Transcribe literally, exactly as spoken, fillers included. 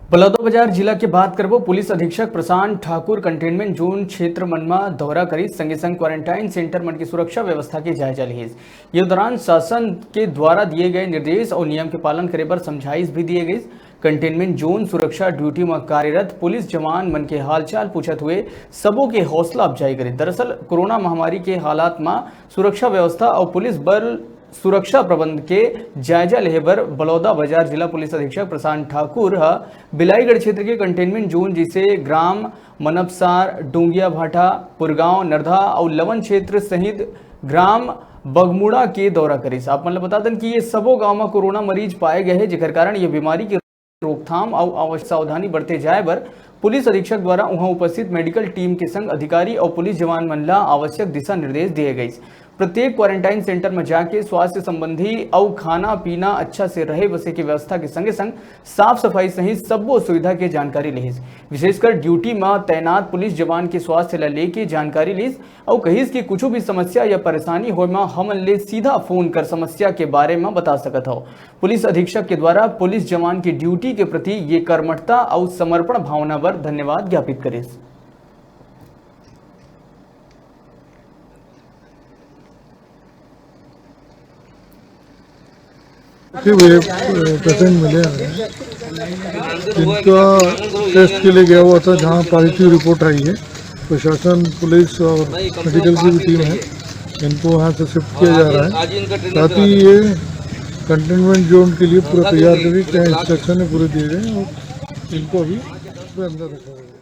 बलौदाबाजार जिला के बात करबो, पुलिस अधीक्षक प्रशांत ठाकुर कंटेनमेंट जोन क्षेत्र मन म दौरा करिस, संगे संग क्वारंटाइन सेंटर मन की सुरक्षा व्यवस्था के जायजा लिहिस। ये दौरान शासन के द्वारा दिए गए निर्देश और नियम के पालन करे बर समझाइश भी दिए गइस। कंटेनमेंट जोन सुरक्षा ड्यूटी म कार्यरत पुलिस जवान मन के हालचाल पूछत हुए सबो के हौसला अफजाई करे। दरअसल कोरोना महामारी के हालात म सुरक्षा व्यवस्था और पुलिस बल सुरक्षा प्रबंध के जायजा लेहे बर बलौदाबाजार जिला पुलिस अधीक्षक प्रशांत ठाकुर ह बिलाईगढ़ क्षेत्र के कंटेनमेंट जोन, जैसे ग्राम मनपसार, डोंगिया भाटा, पुरगांव, नरधा और लवन क्षेत्र सहित ग्राम बगमुड़ा के दौरा करिस। आप मन ल बता दन कि ये सबो गांव म कोरोना मरीज पाए गए हे, जेकर कारण ये बीमारी के रोकथाम अउ आवश्यक सावधानी बरते जाए बर पुलिस अधीक्षक द्वारा उहां उपस्थित मेडिकल टीम के संग अधिकारी अउ पुलिस जवान मन ला आवश्यक दिशा निर्देश दिए गइस। प्रत्येक क्वारंटाइन सेंटर म जाके स्वास्थ्य संबंधी अउ खाना पीना, अच्छा से रहे बसे के व्यवस्था के संगे संग साफ सफाई सहित सब्बो सुविधा के जानकारी लिहिस। विशेषकर ड्यूटी म तैनात पुलिस जवान के स्वास्थ्य ला लेके जानकारी लिस अउ कहिस कि कुछ भी समस्या या परेशानी होय म हमन ले सीधा फोन कर समस्या के बारे म बता सकत हव। पुलिस अधीक्षक के द्वारा पुलिस जवान की ड्यूटी के प्रति ये कर्मठता अउ समर्पण भावना बर धन्यवाद ज्ञापित करिस। कि वे पेशेंट मिले हैं जिनका टेस्ट के लिए गया हुआ था, जहां पॉजिटिव रिपोर्ट आई है। प्रशासन, पुलिस और मेडिकल की भी टीम है, इनको वहां से शिफ्ट किया जा रहा है ताकि ये कंटेनमेंट जोन के लिए पूरा तैयार करें। क्या इंस्ट्रक्शन है पूरे दिए गए हैं और इनको अभी पूरे अंदर रखा गया है।